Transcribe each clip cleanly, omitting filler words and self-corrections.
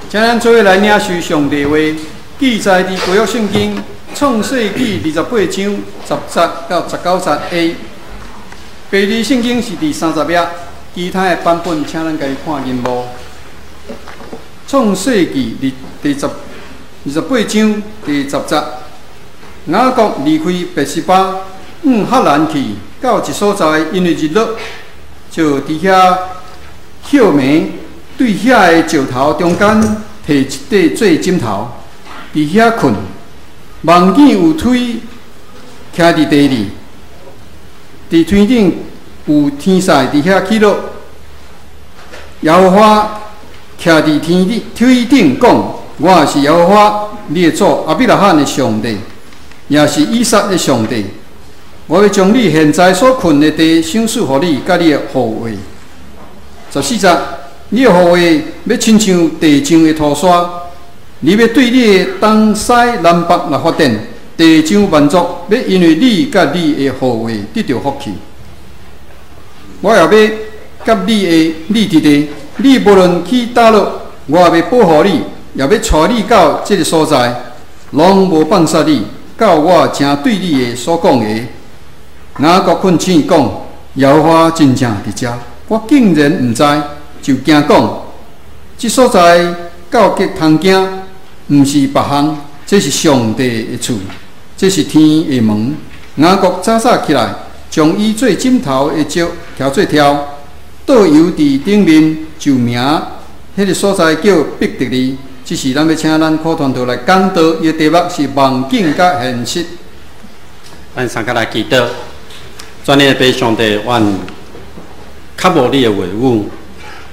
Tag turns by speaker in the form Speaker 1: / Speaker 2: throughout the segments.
Speaker 1: 請咱做伙來領受上帝話，記載佇舊約聖經創世記28章10節到19節 A。白字聖經是佇30頁，其他的版本請咱家己看銀幕。創世記二第十二十八章第十節，雅各離開別是巴，往哈蘭去，到一所在，因為日落，就佇遐歇暝，對遐的石頭中間提一塊做枕頭，佇遐睏，夢見有推徛佇地裡，佇推頂有天使佇遐起落。耶和華徛佇天頂推頂講：我是耶和華，你的祖亞伯拉罕的上帝，也是以撒的上帝。我欲將你現在所睏的地賞賜予你，佮你的後裔。14節，你的後裔欲親像地上的塗沙，你欲對你的東西南北來發展，地上萬族欲因為你佮你的後裔得著福氣。我也欲佮你的你佇地，你無論去佗落，我也欲保護你，也欲帶你到這个所在，攏無放殺你，到我成對你的所講的。雅各困醒講：耶和華真正佇遮，我竟然毋知，就驚講，這所在到極通驚，毋是別項，這是上帝的厝，這是天的門。雅各早早起來，將伊做枕頭的石徛做柱，倒油佇頂面，就名彼个所在叫伯特利。這時咱欲請咱苦傳道來講道，伊的題目是夢境佮現實。
Speaker 2: 咱三個來祈禱，全能的父上帝，阮渴慕你的話語，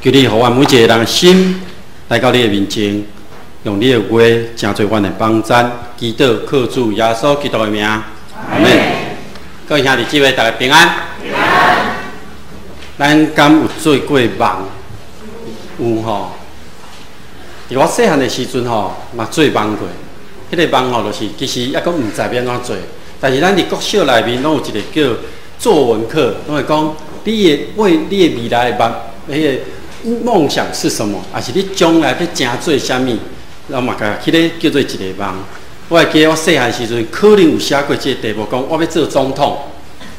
Speaker 2: 求你予阮每一個人的心來到你的面前，用你的話成做阮的幫贊。祈禱靠主耶穌基督的名，阿門。各位兄弟姊妹，大家平安。平安。咱敢有做過夢？有吼。佇我細漢的時陣吼，嘛做夢過。彼個夢吼，就是其實猶閣毋知欲按怎做。但是咱佇國小內面攏有一個叫作文課，攏會講你的為你的未來的夢，彼個夢想是什麼？抑是你將來欲成做啥物？然後嘛共彼个叫做一个夢。我會記得我細漢時陣，可能有寫過這个題目，講我欲做總統。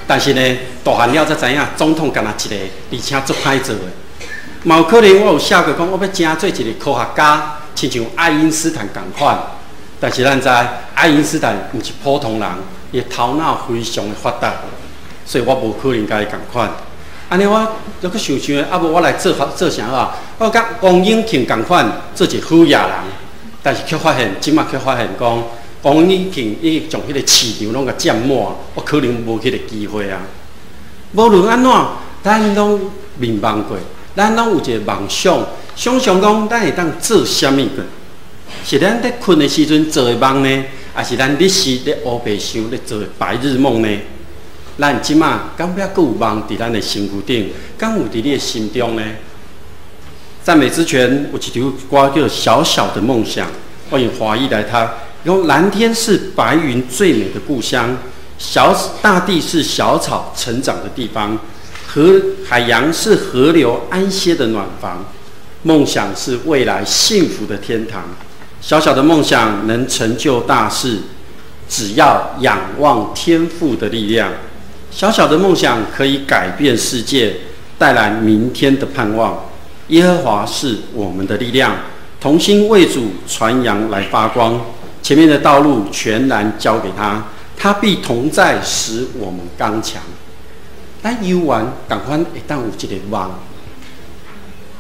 Speaker 2: 但是呢，大漢了才知影，總統干焦一個，而且足歹做的。嘛有可能我有寫過講，我欲成做一个科學家，親像愛因斯坦仝款。但是咱知，愛因斯坦毋是普通人，伊的頭腦非常的發達，所以我無可能共伊仝款。按呢，我猶閣想想，啊無我來做做啥好？我佮王永慶仝款，做一個好野人。但是卻發現，這馬卻發現講，王永慶已經將彼個市場攏共佔滿，我可能無彼個機會啊。無論按怎，咱攏眠夢過，咱攏有一個夢想，想像講咱會當做啥物過？是咱佇睏的時陣做的夢呢，抑是咱日時咧烏白想咧做的白日夢呢？咱這馬敢猶閣有夢佇咱的身軀頂，敢有佇你的心中呢？讚美之泉有一首歌叫《小小的夢想》，我用華語來讀。講藍天是白雲最美的故鄉，小大地是小草成長的地方，河海洋是河流安歇的暖房，夢想是未來幸福的天堂。小小的夢想能成就大事，只要仰望天父的力量。小小的夢想可以改變世界，帶來明天的盼望。耶和華是我們的力量，同心為主傳揚來發光。前面的道路全然交給他，他必同在，使我們剛強。咱猶原仝款會當有一個夢，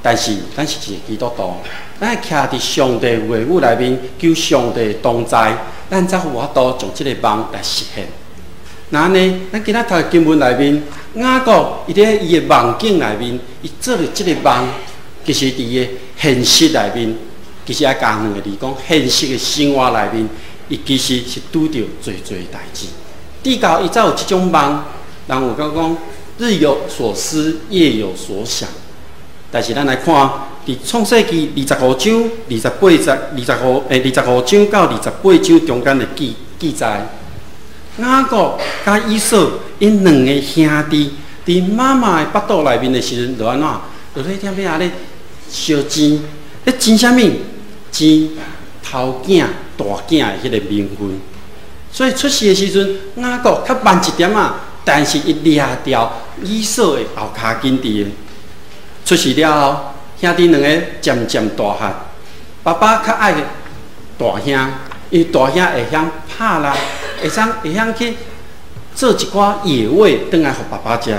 Speaker 2: 但是咱是一個基督徒，咱徛佇上帝話語內面，求上帝同在，咱才有法度將這個夢來實現。那按呢，咱今仔讀經文內面，雅各伊佇伊的夢境內面，伊做了這個夢，其實佇伊的現實內面，其實愛加兩個字講，現實的生活內面，伊其實是拄著濟濟代誌。直到伊才有這種夢，人有講講日有所思，夜有所想。但是咱來看，佇創世記二十五章二十八節、25章到28章中間的記載，雅各佮以掃𪜶兩个兄弟佇媽媽的腹肚內面的時陣，就按怎？就咧踮遐咧相爭，咧爭啥物？生頭囝大囝的彼个名分。所以出世的時陣，雅各較慢一點仔，但是伊掠牢以掃的後跤筋佇的。出世了後，兄弟兩个漸漸大漢，爸爸較愛大兄，因為大兄會曉拍獵，會曉去做一寡野味，轉來予爸爸食。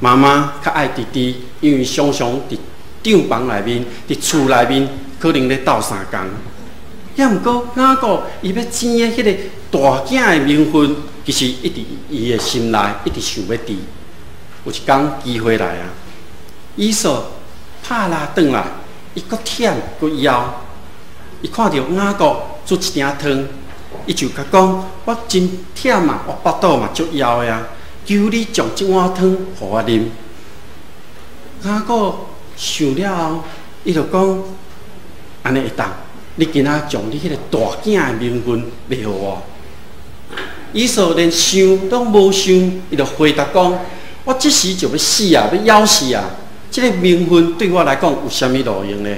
Speaker 2: 媽媽較愛弟弟，因為常常佇帳房內面、佇厝內面，可能咧鬥相共。抑毋過雅各伊欲爭的彼個大囝的名分，其實一直伊的心內一直想欲佇。有一工機會來啊，以掃拍獵轉來，伊閣忝閣枵，伊看著雅各煮一鼎湯，伊就共講：我真忝啊，我腹肚嘛足枵的啊，求你將這碗湯予我啉。雅各想了後，伊就講：按呢會當，你今仔將你彼個大囝的名分賣予我。以掃連想攏無想，伊就回答講：我這時就欲死啊，欲枵死啊！這个名分對我來講有啥物路用呢？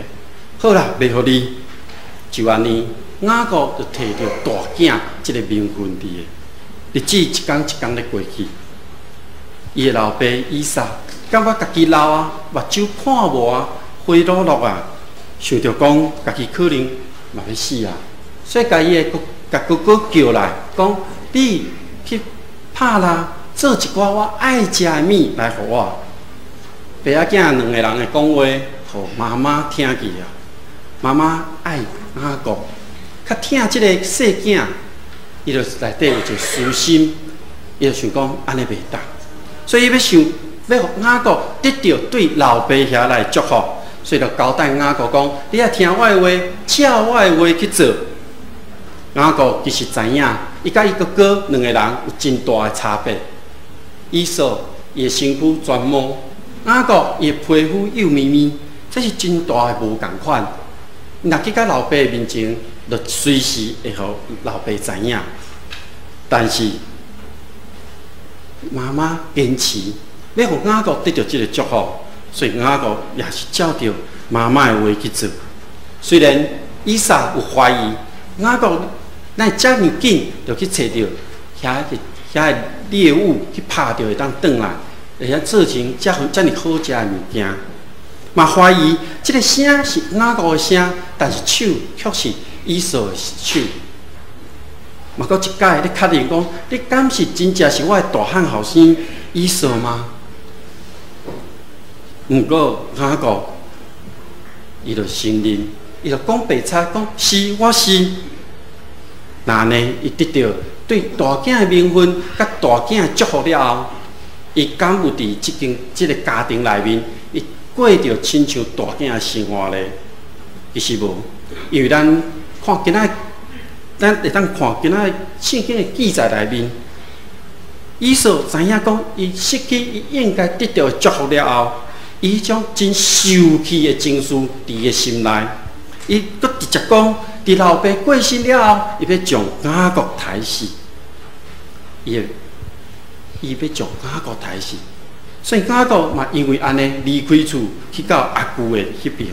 Speaker 2: 好啦，賣予你，就按呢，雅各就提著大囝這个名分佇的，日子一工一工咧過去，伊的老爸以撒感覺家己老啊，目睭看無啊，花落落啊，想著講家己可能嘛欲死啊，所以共伊的共哥哥叫來，講你去拍獵，做一寡我愛食的物來予我。爸仔囝兩个人的講話，予媽媽聽去啊。媽媽愛雅各，較疼這个細囝，伊就內底有一個私心，伊就想講按呢袂當，所以伊欲想欲予雅各得著對老爸遐來祝福，所以就交代雅各講：你愛聽我的話，照我的話去做。雅各其實知影，伊佮伊哥哥兩个人有真大的差別。以掃伊的身軀全毛，雅各伊的皮膚幼綿綿，這是真大的無仝款。若去到老爸面前，就隨時會予老爸知影。但是媽媽堅持欲予雅各得著這个祝福，所以雅各也是照著媽媽的話去做。雖然以撒有懷疑雅各，哪會遮爾緊就去揣著遐个獵物去拍著會當轉來，會曉做成遮爾好食的物件。嘛懷疑這个聲是雅各的聲，但是手卻是以掃的手。嘛，閣一擺咧確認講，你敢是真正是我的大漢後生以掃嗎？毋過雅各伊就承認，伊就講白賊，講是我是。那呢，伊得著對大囝的名分佮大囝的祝福了後，伊敢有佇這間這个家庭內面，伊過著親像大囝的生活咧？其實無，因為咱看今仔，咱會當看今仔聖經的記載內面，以掃知影講，伊失去伊應該得著的祝福了後，伊種真受氣的情緒佇伊的心內，伊閣直接講，佇老爸過身了後，伊欲將雅各刣死，伊欲將雅各刣死，所以雅各嘛因為按呢離開厝去到阿舅的彼邊。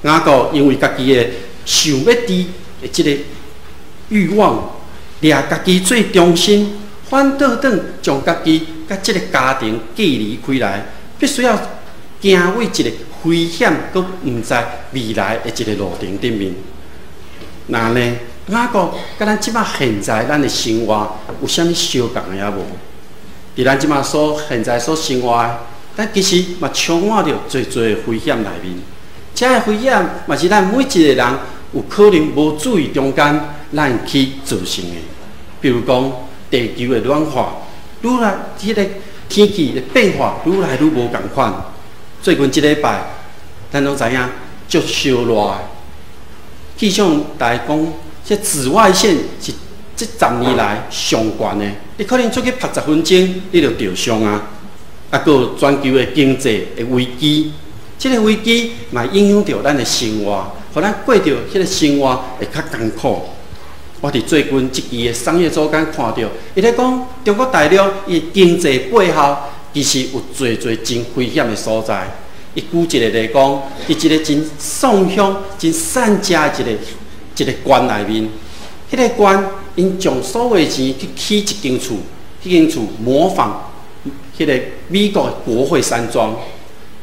Speaker 2: 雅各因為家己的想欲佇的這个欲望，掠家己做中心，反倒轉將家己佮這个家庭隔離開來，必須要行為一个危險，閣毋知未來的一个路程頂面。那呢，雅各佮咱這擺現在咱的生活有啥物相仝的抑無？佇咱這擺所現在所生活的，咱其實嘛充滿著濟濟的危險內面。這个危險嘛是咱每一个人有可能無注意中間，咱去造成的。比如講，地球的暖化，愈來這个天氣的變化愈來愈無仝款。最近這禮拜，咱攏知影足燒熱的。氣象台講，這紫外線是這10年來上懸的。你可能出去曝十分鐘，你就著傷啊！啊，閣有全球的經濟的危機，這个危機嘛影響著咱的生活，予咱過著彼个生活會較艱苦。我佇最近這期的商業週刊看著，伊咧講中國大陸伊經濟背後其實有濟濟真危險的所在。伊舉一个例講，佇一个真喪鄉、真散遮的一個縣內面，彼個縣𪜶將所有的錢去起一間厝，彼間厝模仿彼个美國的國會山莊，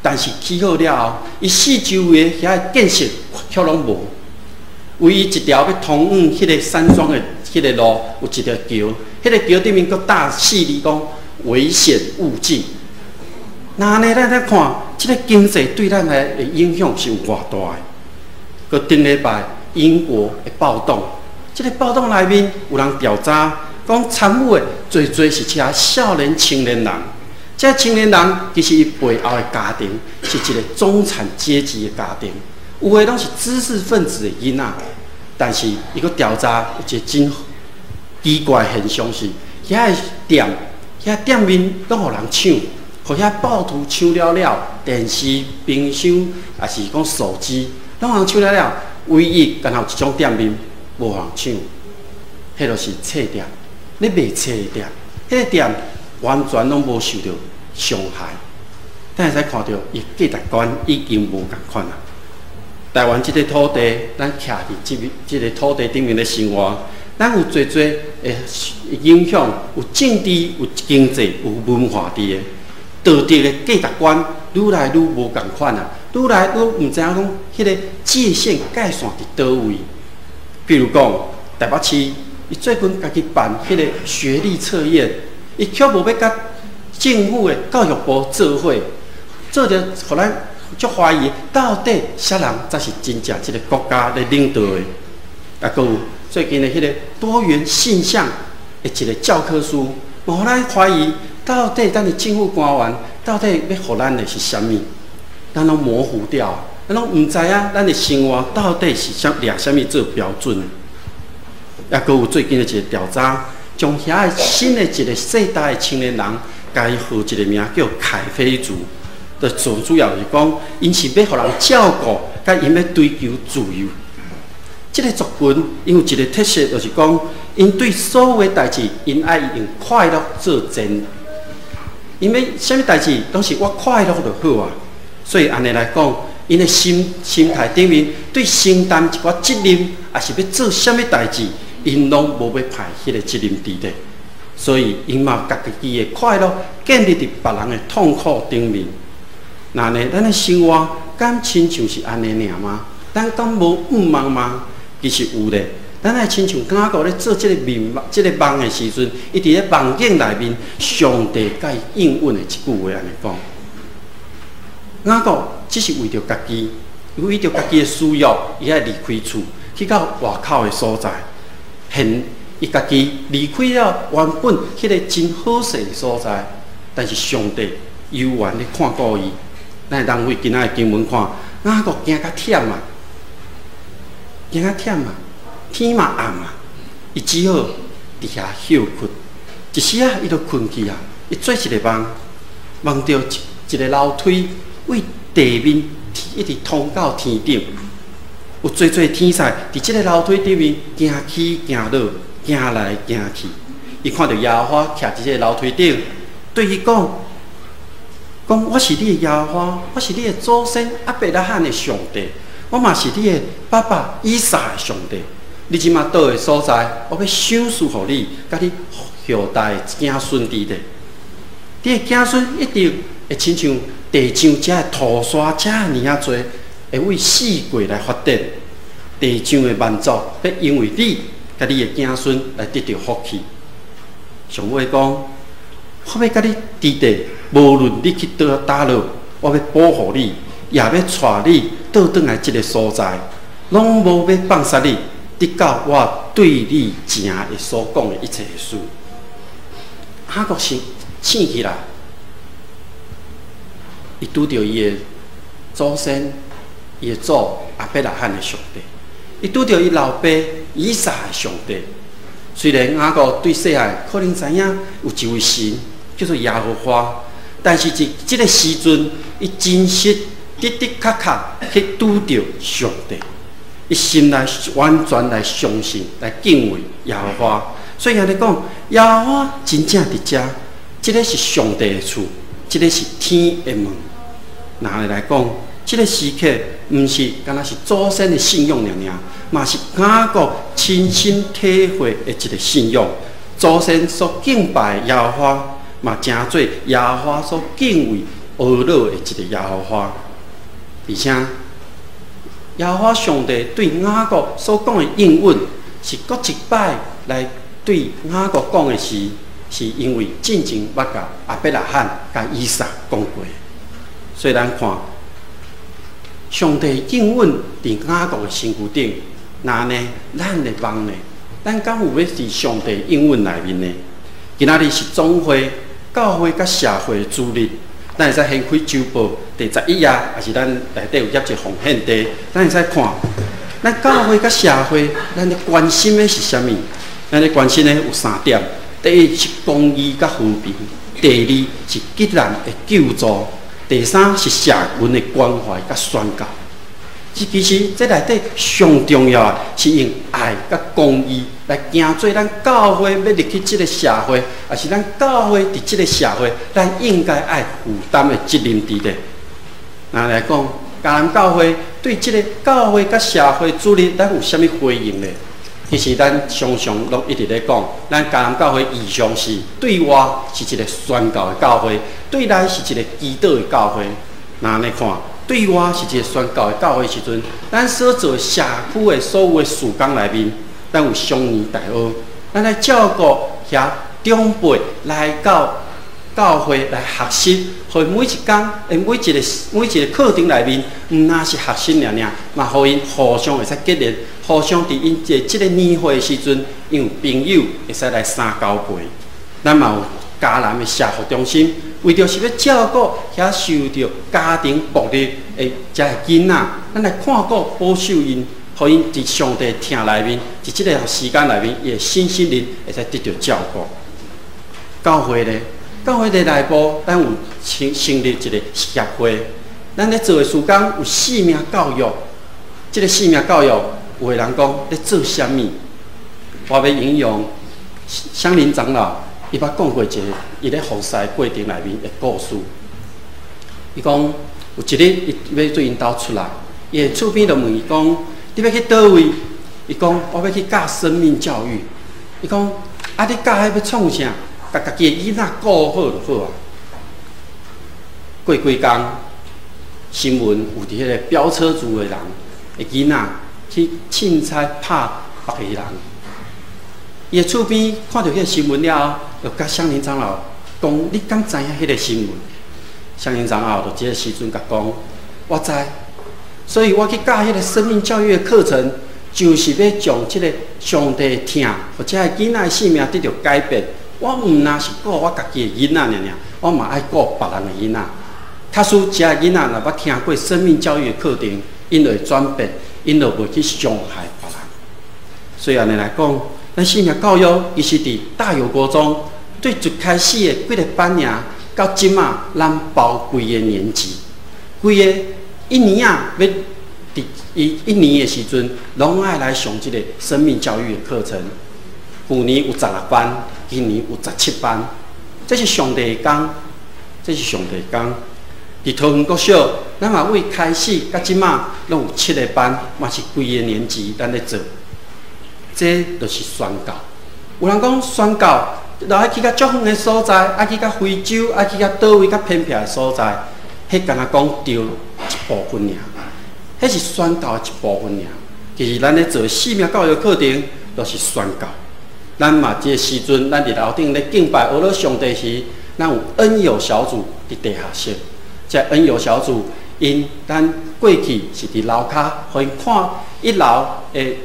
Speaker 2: 但是起好了後，伊四周圍遐个建設卻攏無，唯一一條欲通往彼个山莊的彼个路有一條橋，彼个橋頂面閣貼四字講危險勿近。若按呢咱來看，這个經濟對咱來的影響是有偌大的。閣頂禮拜英國的暴動，這个暴動內面有人調查，講參與的濟濟是遮少年青年人。這青年人其實伊背後的家庭是一个中產階級的家庭，有的攏是知識分子的囡仔。但是伊閣調查有一个真奇怪的現象是，遐个店，遐店面攏予人搶。予遐暴徒搶了了，電視、冰箱，抑是講手機，攏予人搶了了。唯一干焦有一種店面無人搶，彼就是冊店，咧賣冊的店，彼个店完全攏無受著傷害。咱會使看著伊價值觀已經無仝款啊。台灣這个土地，咱徛佇這个土地頂面咧生活，咱有濟濟的影響，有政治、有經濟、有文化佇的。道德的價值觀愈來愈無仝款啊，愈來愈毋知影講彼个界線界線佇佗位。比如講，台北市伊最近家己辦彼个學歷測驗，伊卻無欲佮政府的教育部做伙，做著予咱足懷疑，到底啥人才是真正這个國家咧領導的？啊，閣有最近的彼个多元性向的一个教科書，嘛予咱懷疑。到底咱的政府官員到底欲予咱的是啥物？咱攏模糊掉，咱攏毋知影咱的生活到底是啥掠啥物做標準。抑閣有最近的一個調查，將遐个新的一個世代的青年人，共伊號一個名叫凱飛族。就最主要是講，𪜶是欲予人照顧，佮𪜶欲追求自由。這个族群，𪜶有一个特色，就是講，𪜶對所有的代誌，𪜶愛用快樂做前。因為啥物代誌攏是我快樂就好啊，所以按呢來講，𪜶的心態頂面對承擔一寡責任，抑是欲做啥物代誌，𪜶攏無欲派彼个責任佇咧。所以𪜶嘛共家己的快樂建立佇別人的痛苦頂面。若按呢，咱的生活敢親像是按呢爾嗎？咱敢無向望嗎？其實有咧。咱愛親像雅各咧做這个面、這个夢的時陣，伊佇咧夢境內面，上帝共伊應允的一句話按呢講。雅各只是為著家己，為著家己的私欲，伊愛離開厝，去到外口的所在，現伊家己離開了原本彼个真好勢的所在，但是上帝猶原咧看顧伊。咱會當為今仔的經文看，雅各驚甲忝啊，驚甲忝啊！天嘛暗啊，伊只好佇遐歇睏。一時仔，伊就睏去啊。伊做一个夢，夢著一个樓梯對地面一直通到天頂，有濟濟天使佇這个樓梯頂面行起行落，行來行去。伊看著耶和華徛佇這个樓梯頂，對伊講：講我是你的耶和華，我是你的祖先亞伯拉罕的上帝，我嘛是你的爸爸以撒的上帝。你這馬倒的所在，我欲賞賜予你，佮你後代的子孫佇咧。你的子孫一定會親像地上這的塗沙遮爾仔濟，會為四界來發展。地上的萬族欲因為你佮你的子孫來得著福氣。上尾講，我欲佮你佇咧，無論你去佗落，我欲保護你，也欲帶你倒轉來這个所在，攏無欲放殺你。直到我對你前的所講的一切事，雅各醒起來，伊拄著伊的祖先，伊的祖亞伯拉罕的上帝，伊拄著伊老爸以撒的上帝。雖然雅各對細漢可能知影有一位神叫做耶和華，但是佇這个時陣，伊真實的的確確去拄著上帝。伊心內完全來相信、來敬畏耶和華。所以按呢講，耶和華真正佇遮，這个是上帝的厝，這个是天的門。拿來講，這个時刻毋是敢若是祖先的信仰爾爾，嘛是雅各親身體會的一个信仰。祖先所敬拜耶和華，嘛成做耶和華所敬畏呵咾的一个耶和華。而且，耶和華上帝對雅各所講的應允，是閣一擺來對雅各講的是，是因為進前捌共亞伯拉罕佮以撒講過。所以咱看，上帝應允佇雅各的身軀頂，那呢，咱的夢呢？咱敢有欲佇上帝應允內面呢？今仔日是總會、教會佮社會的主日，咱會使掀開週報第11頁，抑是咱內底有貼一個奉獻袋，咱會使看，咱教會佮社會，咱咧關心的是啥物？咱咧關心的有三點：第一是公義佮和平；第二是急難的救助；第三是社群的關懷佮宣教。這其實這內底上重要的是用愛佮公義來行做咱教會欲入去這个社會，抑是咱教會佇這个社會，咱應該愛負擔的責任佇咧。那來講，迦南教會對這个教會佮社會主日，咱有啥物回應呢？其實咱常常攏一直咧講，咱迦南教會異象是對外是一个宣教的教會，對內是一个祈禱的教會。那按呢看，對外是一个宣教的教會時陣，咱所做社區的所有的事工內面，咱有雙年大學，咱來照顧遐長輩來到教會來學習，予每一工的每一个課程內面，毋但是學習爾爾，嘛予𪜶互相會使結連，互相佇𪜶這个年歲的時陣，𪜶有朋友會使來相交陪。咱嘛有迦南的社福中心，為著是欲照顧遐受著家庭暴力的遮个囡仔，咱來看顧保守𪜶，予𪜶佇上帝疼內面，佇這个時間內面，伊的身心靈會使得著照顧。教會咧，教會的內部，咱有成立一个協會，咱咧做的事工有生命教育。這个生命教育，有的人講咧做啥物？我欲引用香林長老，伊捌講過一个伊咧服侍過程內面的故事。伊講有一日，伊欲對𪜶兜出來，伊的厝邊就問伊講：你欲去佗位？伊講：我欲去教生命教育。伊講：啊，你教彼欲創啥？共家己的囡仔顧好就好啊。過幾工，新聞有佇彼个飆車族的人的囡仔去凊彩拍別个人。伊的厝邊看著彼个新聞了後，就共香林長老講：你敢知影彼个新聞？香林長老就這个時陣共講：我知，所以我去教彼个生命教育的課程，就是欲將這个上帝的疼，予這个囡仔的性命得著改變。我毋但是顧我家己的囡仔爾爾，我嘛愛顧別人的囡仔。假使這个囡仔若捌聽過生命教育的課程，𪜶就會轉變，𪜶就袂去傷害別人。所以按呢來講，咱生命教育其實佇大有國中，對最開始的幾个班爾，到這馬咱包規个年級，規个一年仔，欲佇伊一年的時陣，攏愛來上這个生命教育的課程。舊年有16班，今年有17班，這是上帝的工，這是上帝的工。佇桃園國小，咱嘛對開始到這馬，攏有七个班，嘛是規個年級咱咧做，這就是宣教。有人講宣教，就愛去較足遠的所在，愛去較非洲，愛去較佗位較偏僻的所在，彼敢若講著一部分爾，彼是宣教的一部分爾。其實咱咧做生命教育課程，就是宣教。咱嘛這个時陣，咱佇樓頂咧敬拜呵咾上帝時，咱有恩友小組佇地下室。這恩友小組，𪜶咱過去是佇樓跤，予𪜶看一樓的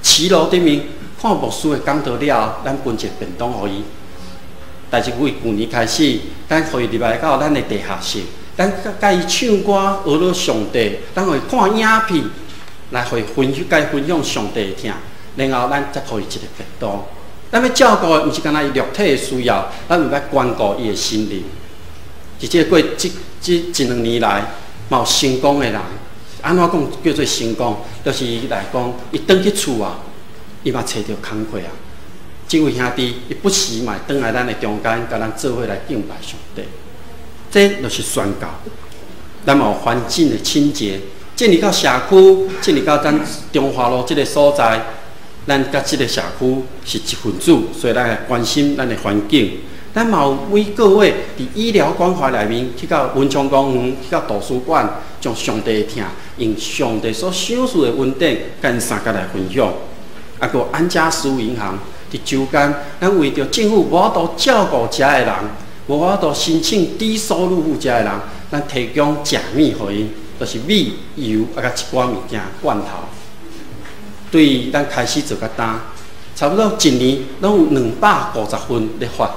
Speaker 2: 騎樓頂面看牧師的講道了後，咱分一個便當予伊。但是對舊年開始，咱予伊入來到咱的地下室，咱佮伊唱歌呵咾上帝，咱予伊看影片，來予伊分享，佮伊分享上帝的疼，然後咱才予伊一个便當。咱欲照顧的，毋是干焦伊肉體的需要，咱嘛欲關顧伊的心靈。佇這個過這這一兩年來，嘛有成功的人，按怎講叫做成功？就是伊來講，伊轉去厝啊，伊嘛揣著工課啊。這位兄弟，伊不時嘛會轉來咱的中間，共咱做伙來敬拜上帝。這就是宣教。咱嘛有環境的清潔，進入到社區，進入到咱中華路這个所在，咱佮這个社區是一份子，所以咱會關心咱的環境。咱嘛有每個月佇醫療關懷內面去到文昌公園，去到圖書館，將上帝的疼，用上帝所賞賜的恩典，佮𪜶相共來分享。啊，閣有安家食物銀行佇周間，咱為著政府無法度照顧遮的人，無法度申請低收入戶遮的人，咱提供食物予𪜶，就是米、油啊，佮一寡物件罐頭。對咱開始做到今，差不多一年攏有250份咧發。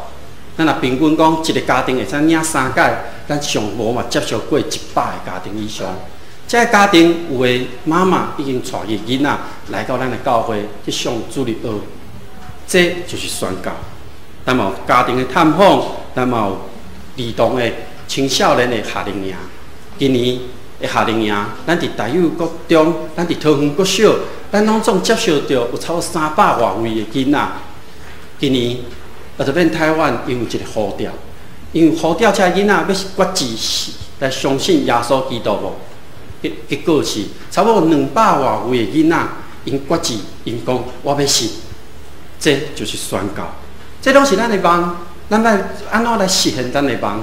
Speaker 2: 咱若平均講，一个家庭會使領三擺，咱上無嘛接觸過100个家庭以上。這个家庭有的媽媽已經帶伊囡仔來到咱的教會去上主日學，這就是宣教。咱嘛有家庭的探訪，咱嘛有兒童的青少年的夏令營。今年的夏令營，咱佇大有國中，咱佇桃園國小，咱攏總接受著有差不多300外位的囡仔。今年啊，這邊台灣因有一個呼召，因為呼召這囡仔欲決志來相信耶穌基督無？結果是差不多200外位的囡仔，𪜶決志，𪜶講我欲信，這就是宣教。這攏是咱的夢，咱欲按怎來實現咱的夢？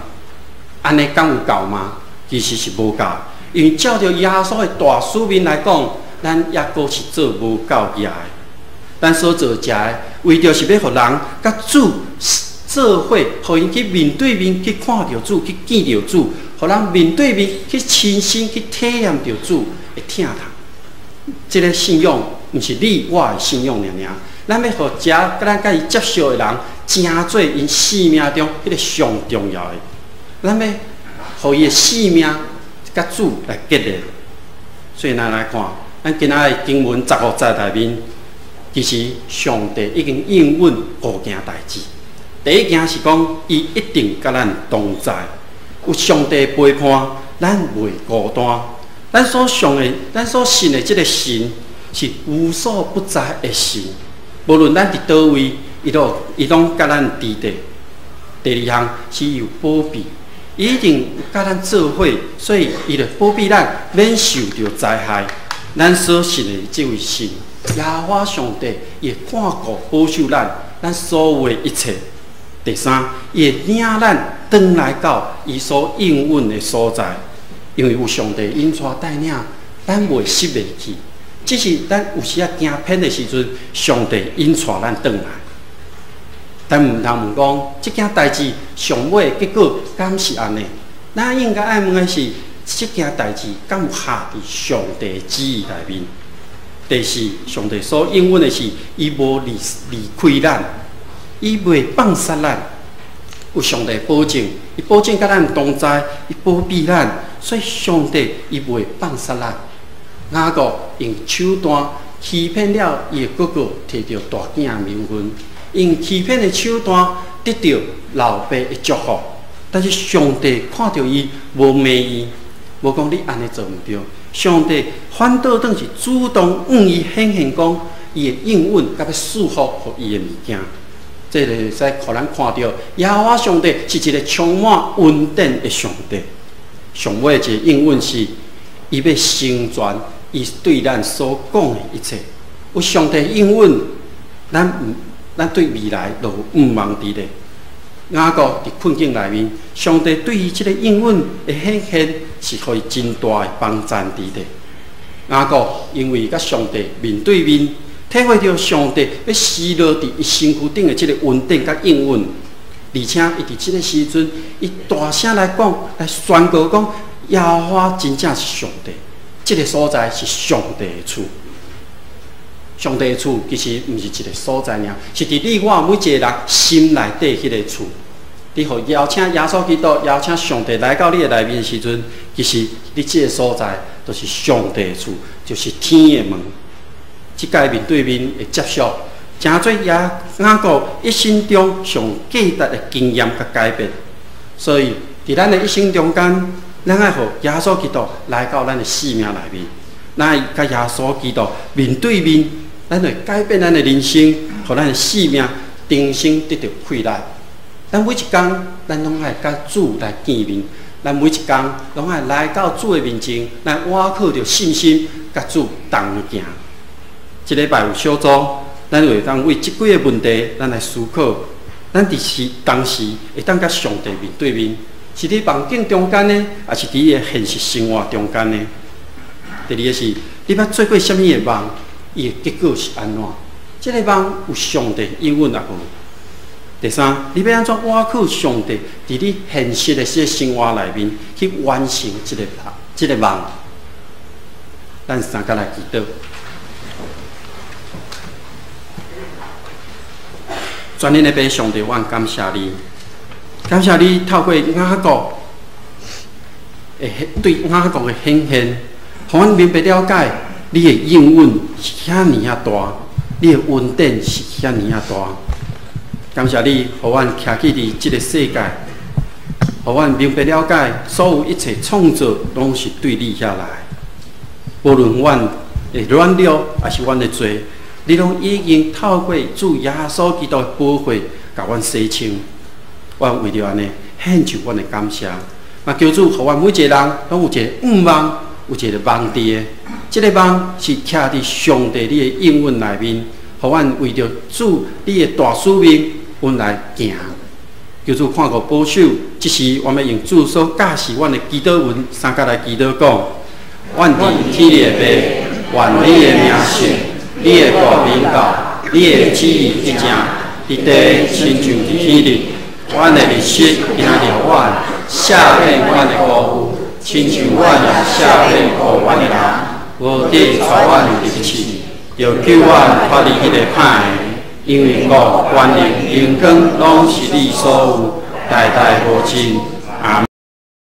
Speaker 2: 按呢敢有夠嗎？其實是無夠，因為照著耶穌的大使命來講，咱猶閣是做無夠額的。咱所做遮的，為著是欲予人佮主做伙，予𪜶去面對面去看著主，去見著主，予人面對面去親身去體驗著主的疼痛。這个信仰毋是你我的信仰爾爾，咱欲予遮佮咱佮伊接觸的人，成做𪜶生命中彼个上重要的。咱欲予伊的生命佮主來結連。所以咱來看，咱今仔的經文15節內面，其實上帝已經應允五件代誌。第一件是講，伊一定佮咱同在，有上帝陪伴，咱袂孤單。咱所信的，咱所信的這个神是無所不在的神，無論咱佇佗位，伊攏佮咱佇咧。第二項是伊有保庇，伊一定佮咱做伙，所以伊就保庇咱免受著災害。咱所信的這位神，耶和華上帝，伊會看顧保守咱，咱所有的一切。第三，伊會領咱轉來到伊所應允的所在，因為有上帝引帶帶領，咱袂失袂去。只是咱有時仔行偏的時陣，上帝引帶咱轉來。但毋通問講，這件代誌上尾結果敢是按呢？咱應該愛問的是，這件代誌敢有合佇上帝的旨意內面？第四，上帝所應允的是，伊無離開咱，伊袂放殺咱。有上帝保證，伊保證佮咱同在，伊保庇咱，所以上帝伊袂放殺咱。雅各用手段欺騙了伊的哥哥，摕著大囝的名分，用欺騙的手段得著老爸的祝福。但是上帝看著伊無罵伊，無講你按呢做毋對。上帝反倒轉是主動向伊顯現講，伊的應允佮欲賜福予伊的物件。這个會使予咱看著，耶和華上帝是一个充滿恩典的上帝。上尾一个應允是，伊欲成全伊對咱所講的一切。有上帝應允，咱對未來就有向望佇咧。雅各佇困境內面，上帝對伊這个應允的顯現，是予伊真大的幫贊佇咧。雅各因為佮上帝面對面，體會著上帝欲施落佇伊身軀頂的這个恩典佮應允，而且伊佇這个時陣，伊大聲來講，來宣告講：耶和華真正是上帝，這个所在是上帝的厝。上帝的厝其實毋是一个所在爾，是佇你我每一个人心內底彼个厝。你予邀請耶穌基督，邀請上帝來到你的內面的時陣，其實你這个所在就是上帝的厝，就是天的門。這屆面對面的接觸，成做雅各一生中上價值的經驗佮改變。所以，佇咱的一生中間，咱愛予耶穌基督來到咱的生命內面，咱愛佮耶穌基督面對面，咱會改變咱的人生，予咱的生命重新得著氣力。咱每一工，咱攏愛佮主來見面，咱每一工攏愛來到主的面前，來倚靠著信心，佮主同行。這禮拜有小組，咱會當為這幾個問題，咱來思考。咱佇時當時會當佮上帝面對面，是佇夢境中間呢，抑是佇伊的現實生活中間呢？第二个是，你捌做過啥物的夢？伊的結果是按怎？這個夢有上帝應允抑無？第三，你欲按怎倚靠上帝，佇你現實的這个生活內面去完成這個夢？咱三個來祈禱。全能的父上帝，我感謝你，感謝你透過雅各的對雅各的顯現，予阮明白了解你的應允是遐爾仔大，你的恩典是遐爾仔大。感謝你，予阮徛起佇這个世界，予阮明白了解所有一切創造攏是對你遐來。無論阮的軟弱，抑是阮的罪，你攏已經透過主耶穌基督的寶血，共阮洗清。我為著按呢，獻上阮的感謝。嘛，求主予阮每一個人攏有一个願望，有一個夢佇的。這個夢是徛佇上帝你的應允內面，予阮為著主你的大使命，阮來行。求主看顧保守，這時我欲用主所教示阮的祈禱文，三角來祈禱講：阮佇天的父，願你的名聖，你的國臨到，你的旨意得成，佇地親像佇天頂。阮的日食今仔日予阮，赦免阮的辜負，親像阮也赦免辜阮的人。無得帶阮入試，著救阮脫離彼個歹的。因為國、權力、榮光，攏是你所有，代代無盡。